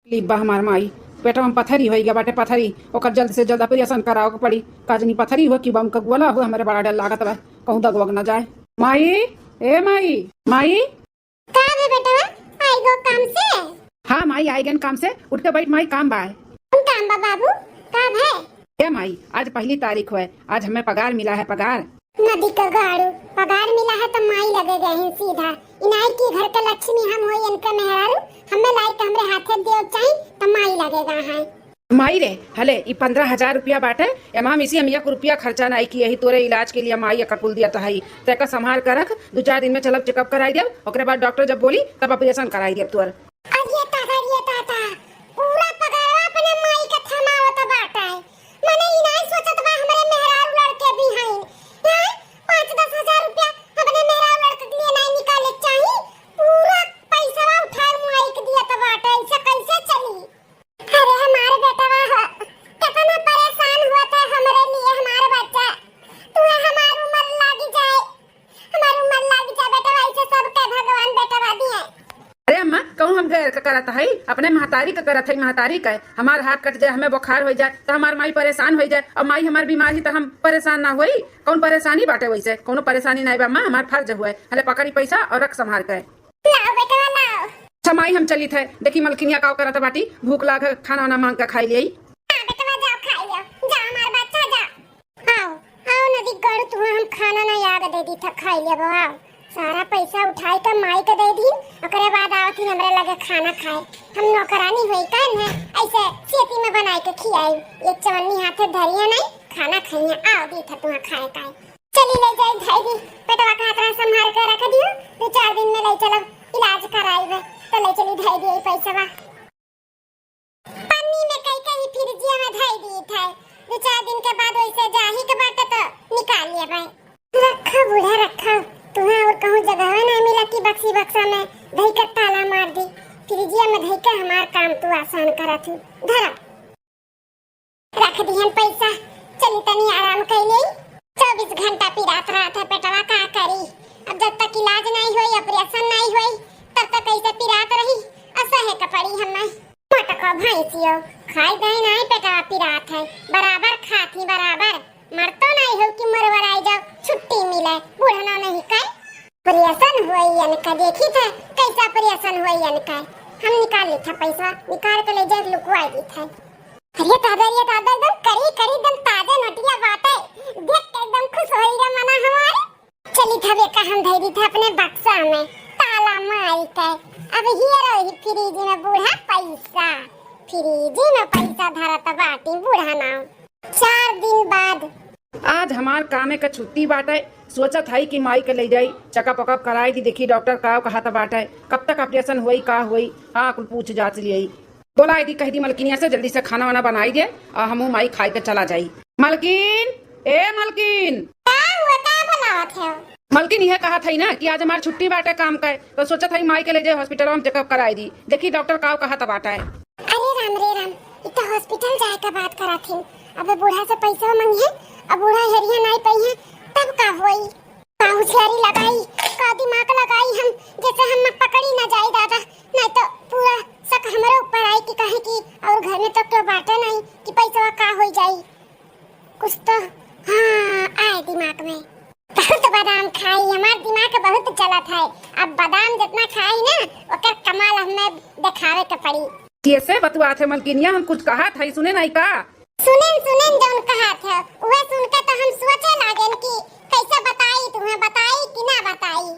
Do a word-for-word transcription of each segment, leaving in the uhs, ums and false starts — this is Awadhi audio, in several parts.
लिब्बा हमार माई, पेटवा में पथरी होई गया बाटे, पथरी। ओकर जल्द से जल्द ऑपरेशन करावे के पड़ी। का जनी पथरी हो कि बम का गोला हो, हमरे बड़ा डर लागत बा, कहूँ दगवग ना जाए। माई, ए माई, माई। का बे बेटवा, आई गो काम से? हाँ माई, आई गन काम से। उठ के बैठ माई, काम बा। कौन काम बा बाबू? का है? ए माई, आज पहली तारीख है, आज हमें पगार मिला है, पगार। नदी का गाड़ू, पगार मिला है तो माई लगे गए हैं सीधा। इनाई की घर का लक्ष्मी हम होई, इनका मेहरारू, हमें लाई के हमरे हाथे दियो चाही तो माई लगे गए हैं। माई रे, हले, ई पन्द्रह हजार रुपया बाटे, एमा हम इसी हम एक रुपया खर्चा नाई किए ही, तोरे इलाज के लिए माई का कुल दिया तो है, तेका संभाल कर रख, दो चार दिन में चलब चेकअप कराई देब, ओकरे बाद डॉक्टर जब बोली तब ऑपरेशन कराई देब तोर। अरे ताता, अरे ताता, पूरा पगारवा अपने माई का थमावत बाटे। मने ई नाई सोचत बा हमरे मेहरारू लड़के भी हैं। हैं? पाँच दस हजार रुपया अपने मेहरारू लड़के के लिए नाई निकाले चाही। पूरा पैसवा उठाए माई के दिया तो बाटे, ऐसे कैसे चली? अरे हमारे बेटवा हो, कितना परेशान हुआ था हमरे लिए हमारा बच्चा। तू हमार उम्र लागी जाए, हमार उम्र लागी जाए बेटवा, ऐसे सबके भगवान बेटवा दिए। अरे अम्मा, कहूँ हम गैर का करत हई, अपने महतारी का करत हई, महतारी का। हमार हाथ कट जाए, हमें बुखार हो जाए, तो हमार माई परेशान हो जाए, और माई हमार बीमार ही तो हम परेशान ना होई। कौन परेशानी बाटे वैसे? कौनो परेशानी नहीं बा अम्मा, हमार फर्ज हुआ है। हले पकड़ी पैसा और रख संभाल के। लाओ बेटवा, लाओ। अच्छा माई, हम चलित है, देखी मलकिनिया का करत बाटी, भूख लाग है, खाना वाना मांग के खाई लेई। हाँ बेटवा, जाओ खाई लियो, जाओ हमार बच्चा, जाओ। आओ, आओ नदी गढ़, तुहा हम खाना ना याद दे दी था, खाई लेबो, आओ। सारा पैसा उठाई के माई के दे दी, ओकरे बाद आवत ही हमरे लगे खाना खाए। हम नौकरानी होई का न, ऐसे सेती में बनाए के खियाई। एक चवन्नी हाथे धरिए नहीं, खाना खाइए, आओ दी था तुहा खाए का। चली ले जाई धई दी, पेटवा का हाथ संभाल के रख दियो, दो चार दिन में ले चलो इलाज कराई, तो ले चली धई दी पैसवा। पन्नी में कई कई फ्रिजिया में धई दी थे। दो चार दिन के बाद वैसे जाही के बाटे तो निकाल लेबे। रखा बूढ़ा रखा, तुम्हें और कहूँ जगह ना मिला कि बक्सी बक्सा में धई के ताला मार दी। फ्रिजिया में धई के हमार काम तू आसान करत हूँ। धरा। रख दिहन पैसा, चली तनी आराम कइले। चउबीस घंटा पिरात रहत है पेटवा, का करी? अब जब तक इलाज नहीं होई, ऑपरेशन नहीं होई, तब तक ऐसे पिरात रही। असहे के पड़ी हमें। मोटको भैंसियो, खाई दे नहीं पेटवा पिरात है, बराबर खात ही बराबर। मरतो नहीं हो कि मरवराई जाओ, छुट्टी मिले, बूढ़ना नहीं कर। ऑपरेशन हुई इनका, देखी था कैसा ऑपरेशन हुई इनका। हम निकाल ली था पैसा, निकाल के ले जाए लुकवाई दी था। अरे दादा, अरे दादा, एकदम करी, करी, एकदम ताजा नोटिया बाटे। देख के एकदम खुश होई रे मना हमार। चली था बेका, हम धई दी था अपने बक्सा में, ताला मारी के। अब ये रही फ्रिज में बूढ़ा पैसा, फ्रिज में पैसा धरत बाटी बूढ़ा नाम। चार दिन बाद। आज हमार कामे का छुट्टी बाटे, सोचत हई कि माई के ले जाई, चेकअप वकअप कराई दी, देखी डॉक्टर का कहत बाटे, कब तक ऑपरेशन होई, का होई, हाँ, कुल पूछ जांच लियई। बोलाई दी, कह दी मलकिनिया से जल्दी से खाना वाना बनाई दे, आ हमहू माई खाई के चला जाई। मलकिन, ए मलकिन। का हुआ, का बोलावत है? मलकिन, इहे कहत हई ना कि आज हमार छुट्टी बाटे काम का, तो सोचत हई माई के ले जाए हॉस्पिटल में चेकअप कराई दी, देखी डॉक्टर का कहत बाटे। अरे राम रे राम, इ तो हॉस्पिटल जाए का बात करत हई। अबे बूढ़ा से पैसा मंगिए, अब बूढ़ा हेरिया नाई पइहे, तब का होई? का होशियारी लगाई, का दिमाग लगाई हम, जैसे हम पकड़ी ना जाई दादा, नहीं तो पूरा शक हमरे ऊपर आई कि कहे कि और घर में तो क्यों बाटे नहीं कि पैसा का हो जाई। कुछ तो, हाँ, आए दिमाग में। बहुत बादाम खाई, हमार दिमाग बहुत चलत है। अब बादाम जितना खाई ना, ओकर कमाल हमें दिखावे के पड़ी। कैसे बतुआत है मलकिनिया, हम कुछ कहत है, सुने नहीं का? सुनेन, सुनेन जौन कहत है, उहे सुन के तो हम सोचे लागेन कि कैसे बताई तुम्हें, बताई कि ना बताई।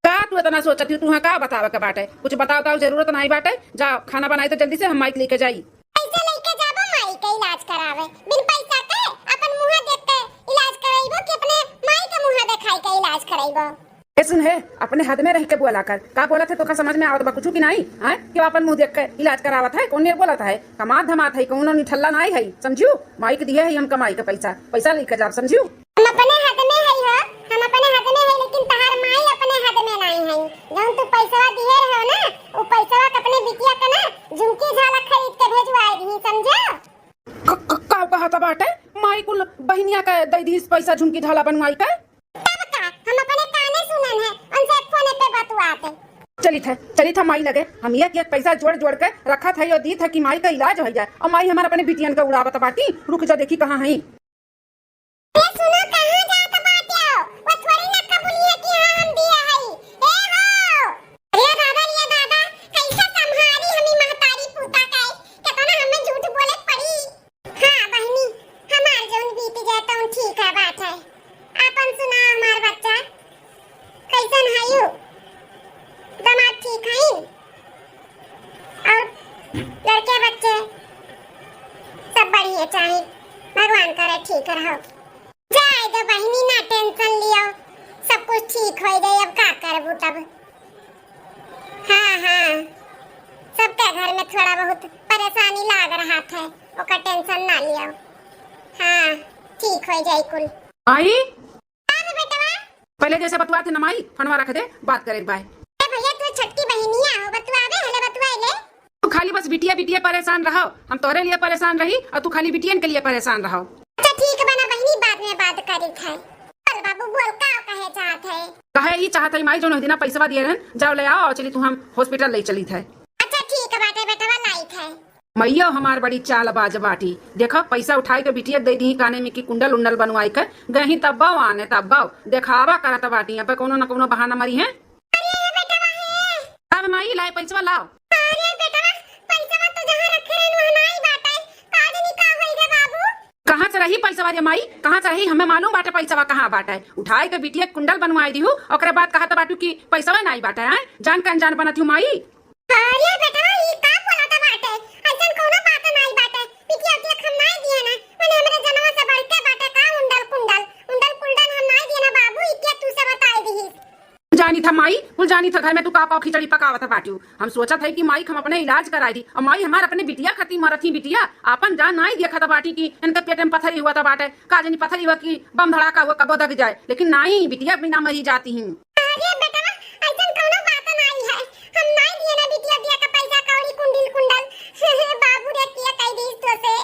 का तू इतना सोचत हो, तुम्हें का बतावे के बाटे? कुछ बताओ, बताओ, जरूरत नहीं बाटे। जा खाना बनाई तो जल्दी से हम माइक लेके जाई। कैसे लेके जाबो माई के इलाज करावे? बिन पैसा के अपन मुंह देख के इलाज कराइबो कि अपने माई के मुंह देखाई के इलाज कराइबो? ए सुन हे, अपने हद में रह के बोला कर। का बोलत है, तोका समझ में आवत बा कुछ कि नहीं? हाँ, क्यों अपन मुंह देख के इलाज करावत है? कौन ने बोलत है? कमात धमात है, कौनो निठल्ला नहीं है, समझू? माई के दिए है हम कमाई के पैसा, पैसा लेके जाब, समझू? हम अपने हद में है हो, हम अपने हद में है, लेकिन तहार माई अपने हद में नहीं है। जौन तू पैसवा दिए रहो ना, उ पैसवा के अपने बिटिया के ना झुमकी झाला खरीद के भेजवाए दी, समझो? क-, क-, का कहत बाटे? माई कुल बहिनिया के दे दी पैसा झुमकी झाला बनवाई के? तब का, हम अपने काने सुनन है, उनसे फोने पे बतुआत है। चलित है, चलित है माई लगे। हम एक एक पैसा जोड़ जोड़ के रखत है और दीत है कि माई का इलाज होइ जाए, और माई हमार अपने बिटियन का उड़ावत बाटी। रुक जा, देखी कहाँ है। ए सुनो, कहाँ जात बाटे हो? वो थोड़ी ना कबूली है कि हाँ हम दिया है। ए हो! अरे दादा, ये दादा, कैसे संभारी हमी महतारी पूता के? कितना हमें झूठ बोले पड़ी। हाँ बहिनी, हमार जौन बीत जाए तौन ठीक है बात है। आपन सुनाओ हमार बच्चा, कैसन है यू? दामाद ठीक है? और लड़के बच्चे सब बढ़िया चाही, भगवान करे ठीक रहो। जाए दो बहिनी, ना टेंशन लियो, सब कुछ ठीक होइ जाए। अब का करबू तब? हाँ, हाँ, सबके घर में थोड़ा बहुत परेशानी लाग रहा था, ओकर टेंशन ना लियो। हाँ, ठीक होइ जाए कुल। आई? का बा बेटवा? पहले जैसे बतुआ थे ना माई, फोनवा रख दे, बात करे के बाय। ए भैया, तू छोटकी बहिनिया हो, बतुआवे हले, बतुआई ले। तू खाली बस बिटिया बिटिया परेशान रहो, हम तोहरे लिए परेशान रही और तू खाली बिटियन के लिए परेशान रहो। अच्छा ठीक बा ना बहिनी, बाद में बात करित है। बोल बाबू बोल, का कहे चाहत है? कहे ई चाहत है माई, जौन दिना पैसवा दिए रहन, जाओ ले आओ और चली तू हम हॉस्पिटल ले चलित है। अच्छा ठीक बाटे बेटवा, लाइत है। मैयो हमार बड़ी चालबाज बाटी, देखो पैसा उठाई के बिटिया के दे दी काने में कि कुंडल उंडल बनवाई के, गही तब बाओ आने तब बाओ देखावा करत बाटी, अब कौनो न कौनो बहाना मरी है। अरे बेटवा हे। अब माई लाए पैसवा लाओ। अरे बेटवा, पैसवा तो जहाँ रखे रहन वहाँ नाई बाटे। का जानी का होई रे बाबू? कहाँ से रही पैसवा रे माई, कहाँ से रही? हमें मालूम बाटे पैसवा कहाँ बाटे। उठाई के बिटिया के कुंडल बनवाई दिहू, ओकरे बाद कहत बाटू कि पैसवा नाई बाटे, हैं? जान के अनजान बनत हूँ माई। अरे बेटवा, ई का बोलत बाटे? अइसन कौनो बात नाई बाटे। बिटिया उटिया के हम नाई दिए ना, मने हमरे जनवा से बढ़ के बाटे का उंडल कुंडल? उंडल कुंडल हम नाई दिए ना बाबू, ई के तू से बताई दिहिस? कुल जानी था माई, कुल जानी था घर में तू का पाव खिचड़ी पकावत बाटियो। हम सोचत है कि माई हम अपने इलाज कराई दी, और माई हमार अपने बिटिया खातिर मरत ही बिटिया, आपन जान नाई देखत बाटी कि इनके पेट में पथरी हुआ था बाटे, का जानी पथरी हुआ कि बम धड़ाका हुआ कबो दग जाए, लेकिन नाई बिटिया बिना मरी जाती ही। अरे बेटवा, अइसन कौनो बात नाई है, हम नाई दिए ना बिटिया बिटिया का पैसा कौड़ी कुंडिल कुंडल। बाबू रे किया कह दी तो से।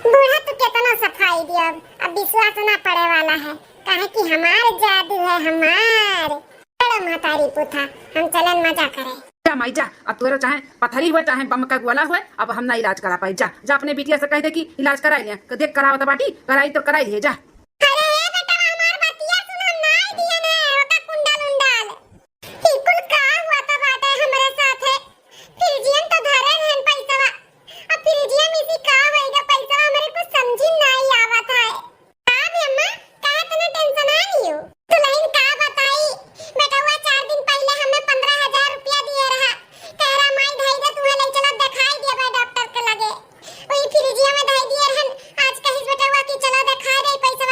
बूढ़ा तू केतना सफाई दियब, अब विश्वास ना पड़े वाला है, काहे कि हमार जादू है, हमार। चलो महतारी पूथा, हम चलन मजा करे। जा माई जा, अब तोरे चाहे पथरी हुए चाहे बम का गोला हुए, अब हम ना इलाज करा पाई। जा, जा अपने बिटिया से कह दे कि इलाज कराई ले, देख करावत बाटी, कराई तो कराई ले जा। अरे ए बेटवा, हमार बतिया सुन, हम नाई दिए ने ओका कुंडल उंडल। ई कुल का हुआ त बाटे हमरे साथे? फ्रिजियन तो धरे रहन पैसवा। अब फ्रिजिया में से का होई रे पैसवा, हमरे कुछ समझी नाई आवत है। का बे अम्मा, काहे इतना टेंशन आ लियो? दुल्हन का बताई, बेटवा चार दिन पहले हमें पन्द्रह हजार रुपया दिए रहा। कह रहा माई धई दे, तुम्हें ले चलो दिखाई दिया बे डॉक्टर के लगे। वही फ्रिजिया में धई दिए रहन। आज कहिस बेटवा कि चलो दिखाई दे पैसवा।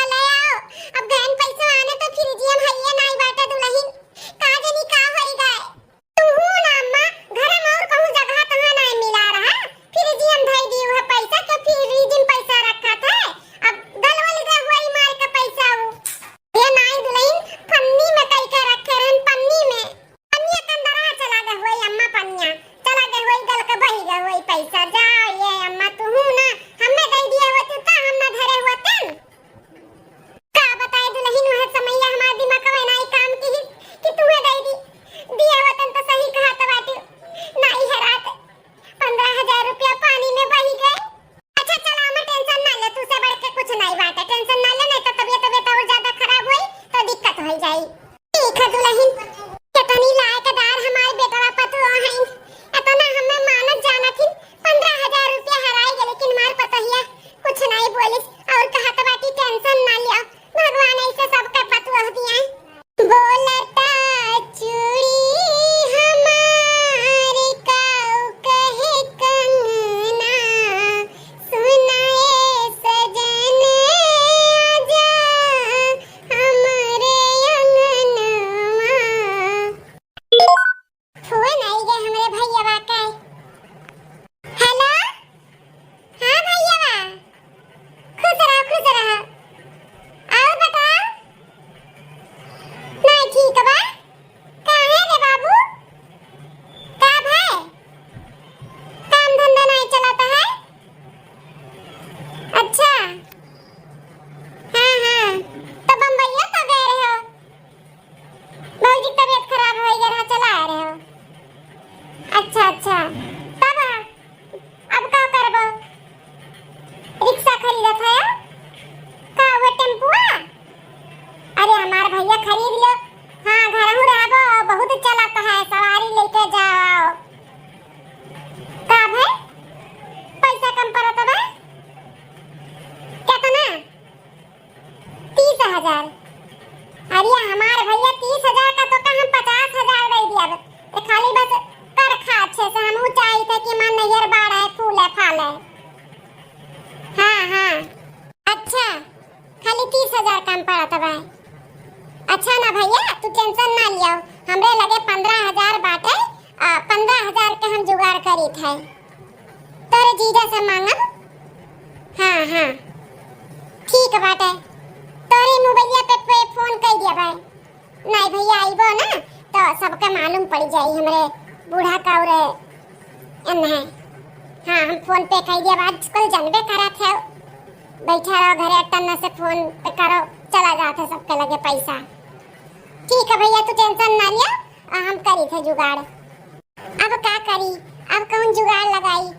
अरे हमार भैया, तीस हजार का तो का हम पचास हजार दे दिया। तो खाली बस कर खा अच्छे से, हम चाही थे कि हमार नैहर बाढ़ है, फूले फाले। हाँ, हाँ। अच्छा, खाली तीस हजार कम पड़त बा। अच्छा ना भैया, तू टेंशन ना लियो, हमरे लगे पन्द्रह हजार बाटे, आ, पन्द्रह हजार के हम जुगाड़ करी थे। तोरे जीजा से मांगब। हाँ, हाँ, ठीक बाटे। तोरे मोबाइलिया पे, पे फोन कई दिया भाई। नहीं भैया, आइबो ना तो सबके मालूम पड़ जाई हमरे बूढ़ा का और एन है। हाँ, हम फोन पे कई दिया, आजकल जानबे करत है, बैठा रहो घरे, टन्ना से फोन पे करो, चला जात है सबके लगे पैसा। ठीक है भैया, तू टेंशन ना लिया, आ, हम करी थे जुगाड़। अब का करी, अब कौन जुगाड़ लगाई?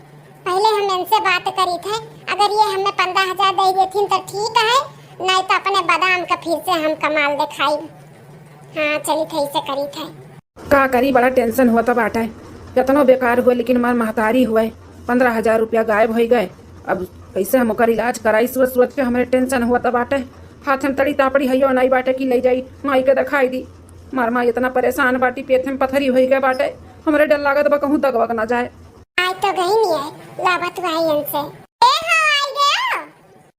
पहले हम इनसे बात करी थे, अगर ये हमें पन्द्रह हजार दे देथिन तो ठीक है, नहीं तो अपने बादाम का फिर से हम कमाल दिखाई। हाँ, चली थे, इसे करी थे। का करी, बड़ा टेंशन होत बाटे। केतनो बेकार हुए, लेकिन हमार महतारी हुए, पन्द्रह हजार रुपया गायब होइ गए। अब कैसे हम ओकर इलाज कराई, सोच सोच के हमरे टेंशन होत बाटे। हाथ में तड़ी तापड़ी हइयो नाई बाटे कि ले जाई माई के दिखाई दी। हमार माई इतना परेशान बाटी, पेट में पथरी होइ गए बाटे। हमरे डर लागत बा कहूँ दग वग ना जाए। आई तो गई नहीं है, लावा तू आई इनसे। ए हो, आई गयो?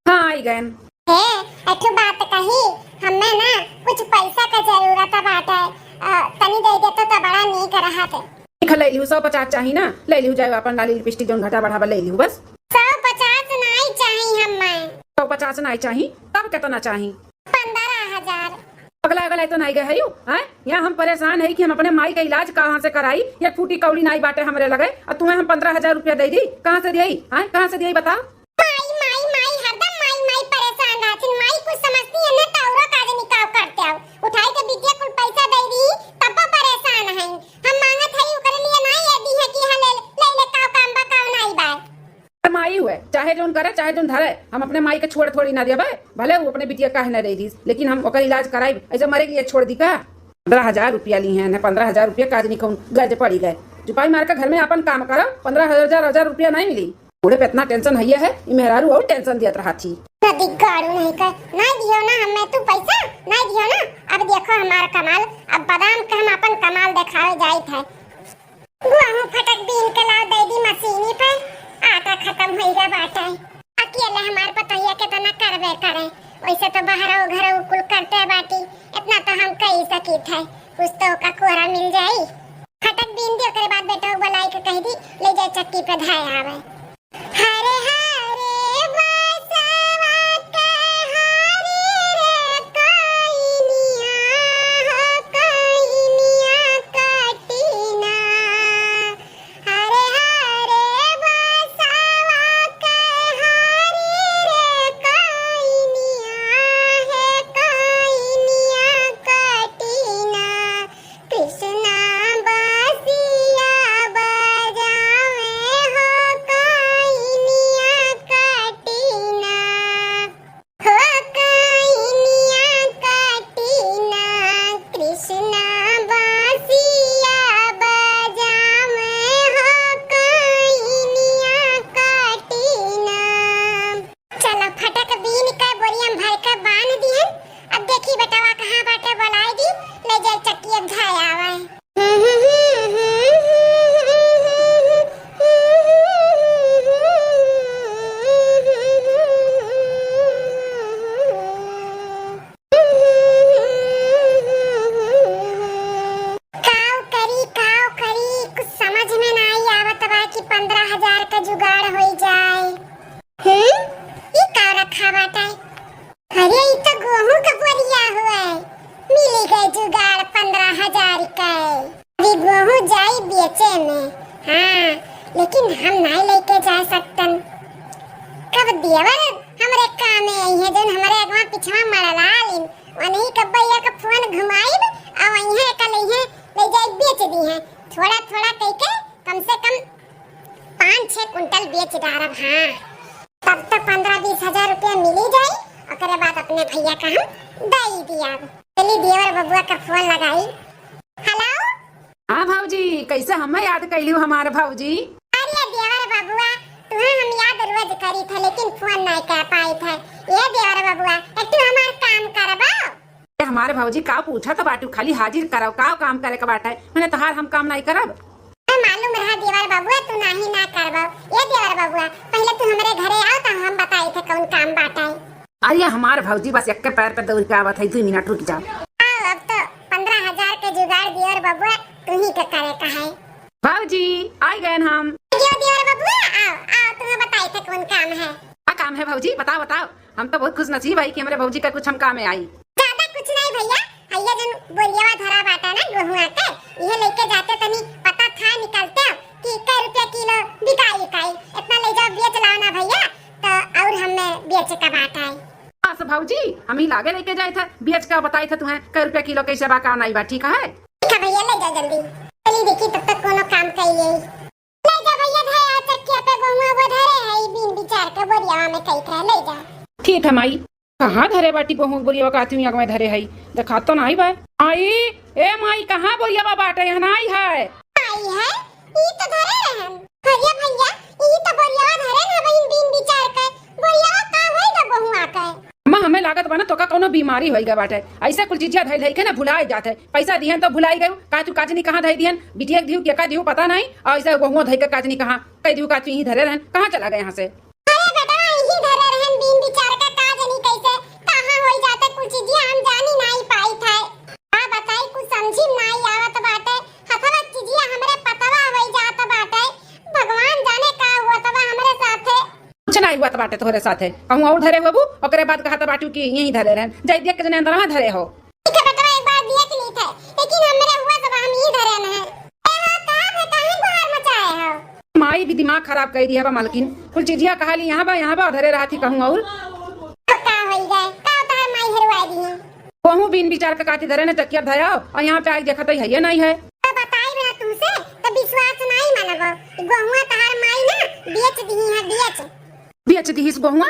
हाँ, आई गयन। ए, एक ठो बात कही, हमें ना कुछ पैसा का जरूरत बाटे, अ, तनी दे देतो तो बड़ा नीक रहत। ठीक है, ले लिहू, सौ पचास चाही ना, ले लिहू, जाए अपन लाली लिपस्टिक जौन घटा बढ़ावा ले लिहू बस। सौ पचास नाई चाही हमें। सौ पचास नाई चाही, तब कितना चाही? पन्द्रह हजार। पगला अगला तो नाई गए है यू, हैं? यहाँ हम परेशान है कि हम अपने माई का इलाज कहाँ से कराई, ये फूटी कौड़ी नाई बाटे हमरे लगे, और तुम्हें हम पन्द्रह हजार रुपया दे दी, कहाँ से दियाई, हैं? कहाँ से दियाई बताओ? माई, माई, माई, हरदम माई, माई परेशान रहथिन। माई कुछ समझती है ना, तो औरो का जनी काव करते हो। उठाई के बिटिया कुल पैसा दे दी, तब वो परेशान है। हम मांगत है, ओकरे लिए ना ये दी है कि हाँ, ले, ले, ले, काव काम बा, काव नाई बा। माई हुए, चाहे जौन करे, चाहे जौन धरे, हम अपने माई के छोड़ थोड़ी ना देबे। भले वो अपने बिटिया काहे ना दे दीस, लेकिन हम ओकर इलाज कराई, ऐसे मरे के लिए छोड़ दी का? पन्द्रह हजार रुपया ली हैं ना, पन्द्रह हजार रुपया का जनी कौन गरज पड़ी गए। चुपाई मार के घर में अपन काम करो, पन्द्रह हजार, हजार रुपया नहीं मिली। बूढ़े पे इतना टेंशन है, ये है, ये मेहरारू और टेंशन दियत रहा थी। कदी गाड़ू नहीं कर, नहीं दियो ना हमें तू पैसा, नहीं दियो ना। अब देखो हमार कमाल, अब बादाम के हम अपन कमाल दिखावे जाइत है। गोहूं फटक बीन के लाओ दे दी मशीनी पे, आटा खत्म होइगा बाटे। अकेले हमार पतोहिया केतना करबे करे, वैसे तो बहरऊ घरऊ कुल करते बाटी, इतना तो हम कही सकी थे, कुछ तो का कोरा मिल जाई। फटक बीन दी, ओकरे बाद बेटवा बुलाई के कह दी, ले जाए चक्की पे धाए आवे। हरे हरे बसवा के हरी रे कोइनिया हो कोइनिया कटिना। हरे हरे बसवा के हरी रे कोइनिया हे कोइनिया कटिना। कृष्णा बांसिया बजावे हो कोइनिया कटिना। हो कोइनिया कटिना, कृष्णा बांसिया बजावे हो कोइनिया कटिना। चलो, फटक बीन के बोरिया में भर के बांध दिहन। अब देखी बेटवा कहाँ बाटे, बुलाए दी, ले जाए चक्की अब धाए आवे। काव करी, काव करी, कुछ समझ में नाई आवत बा कि पन्द्रह हजार का जुगाड़ होई जाए। हम्म, ई का रखा बाटे? अरे, ई तो गोहूं का बोरिया हुए। मिली गए जुगाड़ पन्द्रह हजार के। अभी गोहूं जाई बेचे में। हाँ, लेकिन हम नाई लेके जा सकतन। कब देवर हमरे कामे आई है, जौन हमरे अगवा पिछवा मड़ला लिन। वनही कब्बैया का फोन घुमाइब, आ वहीं का लइहे, ले जाई बेच दी है। थोड़ा थोड़ा कइके कम से कम पाँच छह कुंटल बेच डारब। हाँ, तब तो पन्द्रह बीस हजार रुपया मिली जाई, ओकरे बाद अपने भैया का हम दई दियाब। चली देवर बबुआ का फोन लगाई। हेलो। हाँ भौजी, कैसे हमें याद कैलू हमार भौजी? अरे देवर बबुआ, तुहे हम याद रोज करी थे, लेकिन फोन नहीं कर पाई थे। ये देवर बबुआ, एक तू हमार काम करबो? हमारे भौजी का पूछत बाटू, खाली हाजिर कराओ, का काम करे के बाटे? मने तोहार हम काम नाई करब? ए, मालूम रहा देवर बबुआ, तू नाही ना करबो। ए देवर बबुआ, पहिले तू हमरे घरे आओ त हम बताई थे कौन काम बाटे। अरे हमार भौजी बस एक्के पैर पे दौड़ के आवत है, दुइ मिनट रुक जाओ। आओ, अब तो पन्द्रह हजार के जुगाड़ देवर बबुआ तू ही के करे का है। भौजी, आई गए हम। यो देवर बबुआ, आओ, आओ, तुम्हें बताई थे कौन काम है। का काम है भौजी, बताओ, बताओ। हम तो बहुत खुश नसीब है कि हमरे भौजी का कुछ हम काम में आई। ज्यादा कुछ नहीं भैया, भैया जन बोरियावा धरा बाटा ना गेहुआ के, इहे लेके जाते तनी पता था निकलते कि कै रुपया किलो बिकाई, बिकाई। इतना ले जाओ, बेच लाओ ना भैया, तो और हमें बेच का बाटा है। बस भौजी, हम ही लागे लेके जाए थे, बेच का बताई थे तुम्हें कै रुपया किलो कैसे बा, का नाई बा, ठीक है? ठीक है भैया, ले जाओ जल्दी। चलिए देखी तब तक कोनो काम करिए। ले जा भैया, धरे आ चक्किया पे गेहुआ वो धरे है, ई बीन बिचार के बोरियावा में कई तरह ले जा। ठीक है माई। कहाँ धरे बाटी गेहूँ बोरियावा का आती हुई आग में धरे है, देखा तो नाई बा। आई, ए माई, कहाँ बोरियावा बाटे, यहाँ नाई है। आई है, ई तो धरे रहन। अरे भैया, ई तो बोरियावा धरे ना बहिन बीन बिचार के, बोरियावा का होई गा गेहुआ के। अम्मा, हमें लागत बा ना तोका कौनो बीमारी होई गा बाटे, ऐसे कुल चीजिया धई धई के ना भुलाई जात है। पैसा दिहन तो भुलाई गयू, का तू काजनी कहाँ धई दिहन, बिटिया के दिहू, केका दिहू पता नहीं, और ऐसे गेहुआ धई के काजनी कहाँ कह दिहू, का तू यहीं धरे रहन, कहाँ चला गए यहाँ से? अरे बेटवा, यहीं धरे रहन, बीन बिचार का काजनी कैसे कहाँ होई जाते कुल चीजिया हम जानी नहीं पाई थे। का बताई, कुछ समझी में नाई आवत बाटे। हथवा चीजिया हमरे पतवा होई जात बाटे। भगवान जाने का हुआ तबा हमरे साथे। कुछ नाई हुआ बाटे तोहरे साथे। कहूँ और धरे होबू, ओकरे बाद कहत बाटू कि यहीं धरे रहन। जाई देख के जने अंदरवा धरे हो। ठीक है बेटवा, एक बार देख ली थे, लेकिन हमरे हुआ तबा हम यहीं धरे न है। ए हो, का है, काहे गुहार मचाए हो? माई भी दिमाग खराब कर दिया बा मालकिन। कुल चीजिया कहा ली यहाँ बा, यहाँ बा, धरे रहती कहूँ और। तो का होई गए? का तोहर माई हेरवाई दी है? कहूँ बीन बिचार के काटी धरे न चक्किया धयाओ, और यहाँ पे आई देखत है, ये नहीं है। तो बताई बिना तुमसे, तो विश्वास नहीं मानबो। गेहुआ तहार माई ना बेच दिही है, बेच। बेच दिही इस गेहुआ?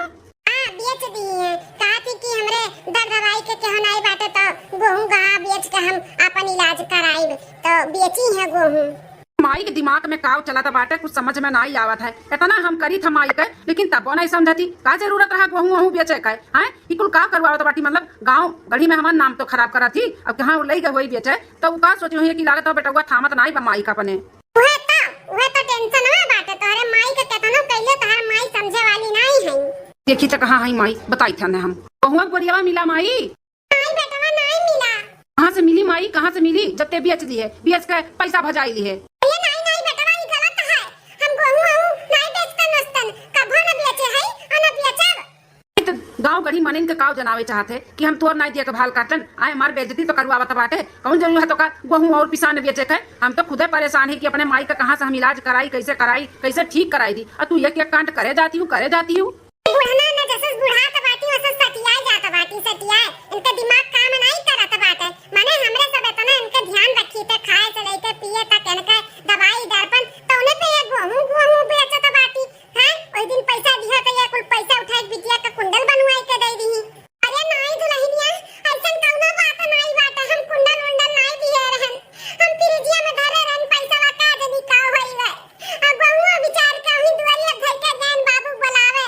हाँ, बेच दिही है। कहा थी कि हमरे दर्द दवाई के केहू नहीं बाटे, तो गेहूँ गहा बेच के हम अपन इलाज कराइब, तो बेची है गेहूँ। माई के दिमाग में काव चलत बाटे, कुछ समझ में नाई आवत है। इतना हम करी था माई के, लेकिन तबो नहीं समझती। का जरूरत रहा गेहूँ वहूँ बेचे के, हैं? ई कुल का करवावत बाटी? मतलब गाँव गढ़ी में हमार नाम तो खराब करत ही, अब कहाँ ले गए होई बेचे, तो उ का सोची होई कि लागत हो बेटवा थामत नाई बा माई का अपने। उहे तो, उहे तो tension में बाटे तोहरे माई के, केतनो कइले तोहर माई समझे वाली नाई है। देखी तो कहाँ है माई, बताई था ने हम। गेहुआ के बोरियावा मिला माई? नाई बेटवा, नाई मिला। कहाँ से मिली माई, कहाँ से मिली? जब ते बेच ली है, बेच के पैसा भजाई ली है। अरे नाई, नाई बेटवा, ई गलत है। हम गेहूँ, गेहूँ नाई बेचतन वस्तन, कभो न बेचे है और न बेचब। ई तो गाँव गढ़ी मनइन के काव जनावे चाहत है कि हम तोर नाई देखभाल करतन, आए हमार बेइज्जती तो करवावत बाटे। कौन जरूरी है तो का गेहूँ और पिसान बेचे के? हम तो खुदे परेशान है कि अपने माई का कहाँ से हम इलाज कराई, कैसे कराई, कैसे ठीक कराई दी, और तू एक एक कांड करे जाती हूँ, करे जाती हूँ। बुढ़ना न जसस बुढ़ात बाटी, ओसस सटियाए जात बाटी, सटियाए। इनके दिमाग काम नाई करत बाटे। माने हमरे सब इतना इनके ध्यान रखी थे, खाए से लेके पिए तक, इनके दवाई दर्पण, तो उन्हें पे ये गेहूं, गेहूं बेचत बाटी। हैं? ओई दिन पैसा दिया तो ये कुल पैसा उठाए बिटिया का कुंडल बनवाए के दे दी। अरे नाई दुल्हनिया, ऐसन कौनो बात नाई बाटे, हम कुंडल उंडल नाई दिए रहन। हम फ्रिजिया में धरे रहन पैसा, का जनी का होई गए। अब गेहूं बिचार के वहीं दुआरिया धर के गैन बाबू बुलावे।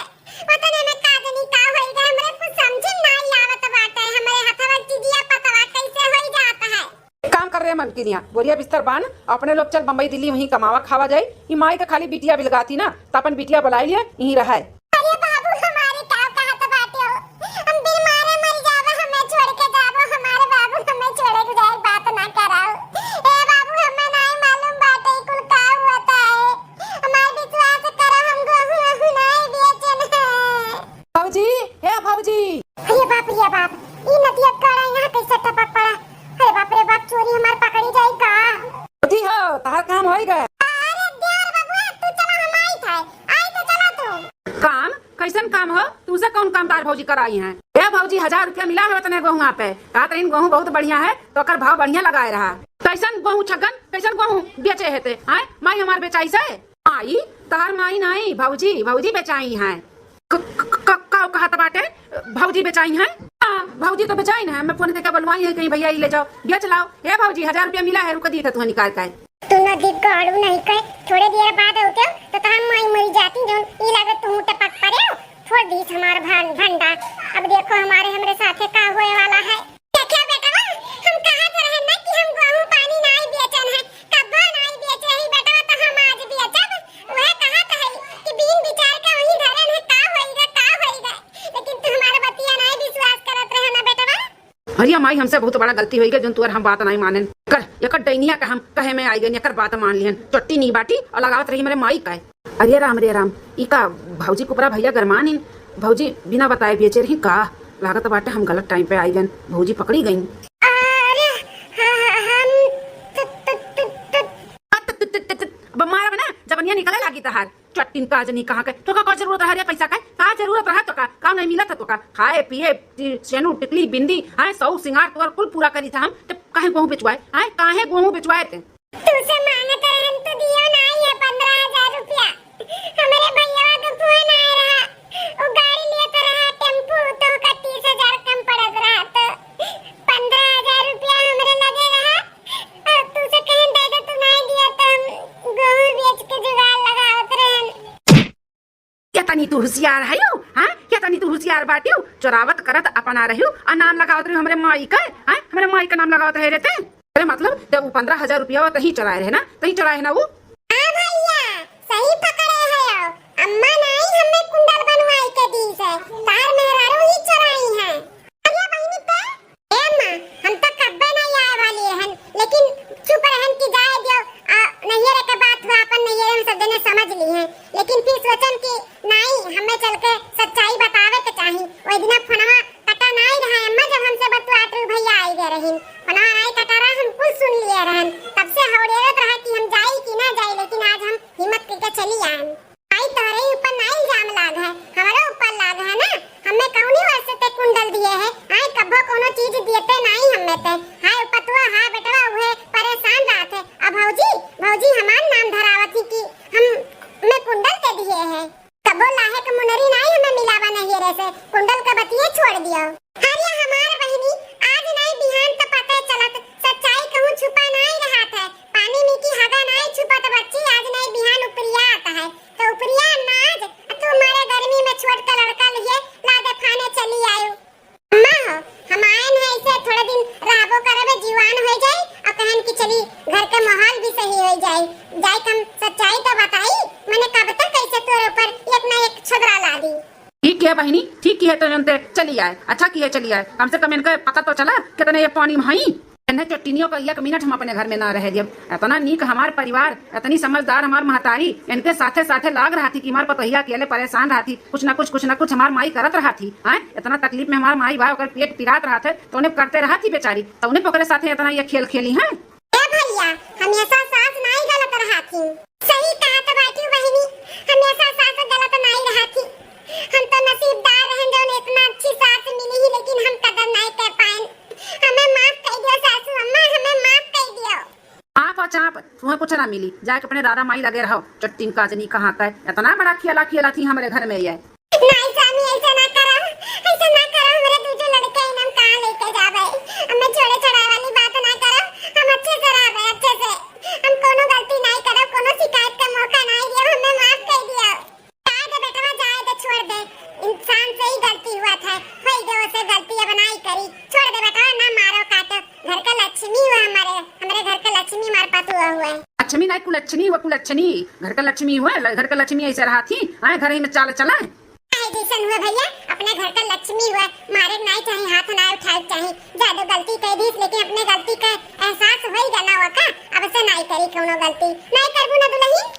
वतने में का जनी का होई गए, हमरे कुछ समझ में नाई आवत बाटे, हमरे हथवा चिजिया पतवा कैसे होई जात है। काम कर रहे मलकिनिया, बोरिया बिस्तर बांध, अपने लोग चल बम्बई दिल्ली वहीं कमावा खावा जाई। ई माई के खाली बिटिया बिलगाती ना, त अपन बिटिया बुलाई लिए, यहीं रहे। अरे बाबू, हमारे का कहत बाटे हो? हम बिन मारे मर जाबो, हमें छोड़ के जाबो, हमारे बाबू, हमें छोड़ के जाए बात ना कराओ। ए बाबू, हमें नाई मालूम बाटे, ई कुल का हुआ था है? हमार विश्वास करो, हम गेहूं, गेहूं नाई बेचन है। भौजी, हे भौजी। अरे बाप रे बाप, ई नदिया काड़ा यहाँ कैसे टपक पड़ा? अरे बाप रे बाप, चोरी हमार पकड़ी जाई का? भौजी हो, तहार काम होई गए। अरे देवर बबुआ, तू चला, हम आई था, आई तो चला तू। काम? कैसन काम हो? तुमसे कौन काम तार भौजी कराई हैं? ए भौजी, हजार रुपया मिला है उतने गेहुआ पे, कहत रहीन गेहूं बहुत बढ़िया है, तो ओकर भाव बढ़िया लगाए रहा। कैसन गेहूं छगन, कैसन गेहूं बेचे है ते? आय, माई हमार बेचाई से? माई, तहार माई नाई, भौजी, भौजी बेचाई हैं। क-, क-, क-, का कहत बाटे? भौजी बेचाई हैं? हाँ, भौजी तो बेचाई ना है। मैं फोन करके बुलवाई है, कहीं भैया ई ले जाओ, बेच लाओ। हे भौजी, हजार रुपया मिला है, रुक दी था तू निकाल के। तू नदी गाड़ू नहीं कहे, थोड़े देर बाद होते हो, तो तहार माई मरी जाती, जौन ई लागत तू टपक पड़े हो, फोड़ दीस हमार भान-, भंडा। अब देखो हमारे, हमरे साथे का होए वाला है। देखिए बेटा, अरे माई, हमसे बहुत बड़ा गलती होई गै, जौन तुअर हम बात नाई मानेन। कर, एकर डैनिया का हम कहे में आई गइन, एकर बात मान लिहन। चट्टी नी बाटी और लगावत रही हमरे माई का। अरे राम रे राम, ई का भौजी कुपरा भैया गरमानिन? भौजी बिना बताए बेचे रही का? लागत बाटे हम गलत टाइम पे आई गइन, भौजी पकड़ी गइन। अरे, ह-, ह-, हम त-, त-, त-, त-, अब मारा बना, जबनिया निकले लागी तहार। चट्टिन का जनी कहाँ के, तोका का जरूरत रहा रे पैसा का? का जरूरत रहा तोका? का नहीं मिलत है तोका? खाए, पिए, टी-, सेनू, टिकली, बिंदी, हाँ, सौ सिंगार तोर कुल पूरा करी था हम, तब काहे गेहूं बेचवाए? हाँ, काहे गेहूं बेचवाए ते? तुसे मांगत रहन तो दियो नाई है पन्द्रह हजार रुपया। हमरे भैया के फोन आए रहा, वो गाड़ी लेत रहा टेम्पू, तो ओका तीस हजार कम पड़त रहा, तो पन्द्रह हजार रुपया हमरे लगे रहा। अब तुसे कहन दे दे, तू नाई दियो तो हम गेहूं बेच के जुगाड़ लगावत रहन। केतनी तू हुसियार हयू, हाँ? केतनी तू हुसियार बाटियू? चोरावत करत अपना रह्यू, आ नाम लगावत रह्यू हमरे माई का, हाँ? हमरे माई का नाम लगावत है रे ते। अरे मतलब, जब वो पन्द्रह हजार रुपया तही चोराए रहे ना, तही चोराए है ना वो? हाँ भैया, सही पकड़े है। अम्मा नाई हमें कुंडल बनवाई के दी से, तार मेहरारू ही चोराई है। अरे बहिनी ते, ए अम्मा, हम तो कब्बे नाई आए वाली हन, लेकिन चुप रहन कि जाए दियो, आ, नैहरे के बात हुआ, अपन नैहरे में सब जने समझ ली हैं, लेकिन फिर सोचन कि नाई, हमें चल के सच्चाई बतावे के चाही। वही दिना फोनवा कटा नाई रहा अम्मा, जब हमसे बतुआत रही भैया आई गए रहीन, फोनवा नाई कटा रहा, हम कुल सुन लिए रहन, तब से हौड़ेरत रहा कि हम जाई कि ना जाई, लेकिन आज हम हिम्मत करके चली आए। आई तोहरे ऊपर ना इल्जाम लाग है, हमरे ऊपर लाग है ना। हमें कौनी वजह से ते कुंडल दिए है? आए कब्बो कोनो चीज दिए ते नाई हमें ते। हाय पतुआ, हाय बेटवा, उहे परेशान रहत है। अब भौजी, भौजी हमार नाम धरावत ही कि हम में कुंडल के दिए है। कब्बो लाहे के मुनरी नाई हमें मिलावा नहीं रे से, कुंडल के बतिये छोड़ दियो। अरे हमार बहिनी, आज नाई बिहान तो पता चलत, सच्चाई कहूँ छुपा नाई रहत है। पानी में की हगा नाई छुपत बच्ची, आज नाई बिहान उपरिया आता है। तो उपरिया ना आज, तू हमारे गर्मी में छोट का लड़का लिए लादे फाने चली आयो। अम्मा हो, हम आयन है ऐसे थोड़े दिन रहबो करबे, जीवान हो जाए और कहन कि चली घर के माहौल भी सही हो जाए, जाए के हम सच्चाई तो बताई, मैंने कब तक कैसे तोरे ऊपर एक ना एक छुदरा ला दी। ठीक है बहिनी, ठीक है, तो जनते चली आए, अच्छा किए चली आए, कम से कम इनका पता तो चला कितने ये पानी में हई। इन्हें चट्टिनियों का एक मिनट हम अपने घर में ना रह दियब। इतना नीक हमार परिवार, इतनी समझदार हमार महतारी, इनके साथे साथे लाग रहा थी कि हमार पतोहिया अकेले परेशान रहा थी, कुछ ना कुछ, कुछ ना कुछ हमार माई करत रहा थी। हाँ, इतना तकलीफ में हमार माई बा, ओकर पेट पिरात रहा थे, तो उन्हें करते रहा थी बेचारी, तो उन्हें ओकरे साथे इतना ये खेल खेली हैं। ए भैया, हमेशा सास नाई गलत रहा थी। सही कहा तो बाटी बहिनी, हमेशा सास गलत नाई रहा थी। हम तो नसीबदार रहन जौन इतना अच्छी सास मिली ही, लेकिन हम कदर नाई कर पाए। हमें माफ कर दियो सासू अम्मा, हमें माफ कर दियो। आप और चाप, तुम्हें कुछ ना मिली, जाके अपने दादा माई लगे रहो। चट्टिन काजनी कहाँ का है, इतना बड़ा खेला खेला थी हमारे घर में ये। नाई स्वामी, ऐसे ना करो, ऐसे ना करो, हमारे दूजे लड़के इन्हें कहाँ लेके जावे? हमें छोड़े छोड़ाए वाली बात ना करो, हम अच्छे से रहबे, अच्छे से। हम कोनो गलती नाई करब, कोनो शिकायत का मौका नाई दियो, हमें माफ कर दियो। जाए दे बेटवा, जाए दे, छोड़ दे, इंसान से ही गलती हुआ था, होई गए उसे गलती, अब नाई करी, छोड़ दे बेटवा, ना मारो काटो, घर का लक्ष्मी हुआ हमारे, हमारे घर का लक्ष्मी हमारे पास हुआ हुआ है। लक्ष्मी नाई, कुलच्छनी हुआ, कुलच्छनी, घर का लक्ष्मी हुआ, ल-, घर का लक्ष्मी ऐसे रहा थी, आए घर ही में चाल चला। काहे जैसन हुआ भैया, अपने घर का लक्ष्मी हुआ, मारे नाई चाही, हाथ ना उठाए चाही। जादू गलती कह दीस, लेकिन अपने गलती का एहसास होई गला हुआ का, अब से नाई करी कोनो गलती। नाई करबू ना दुल्हन,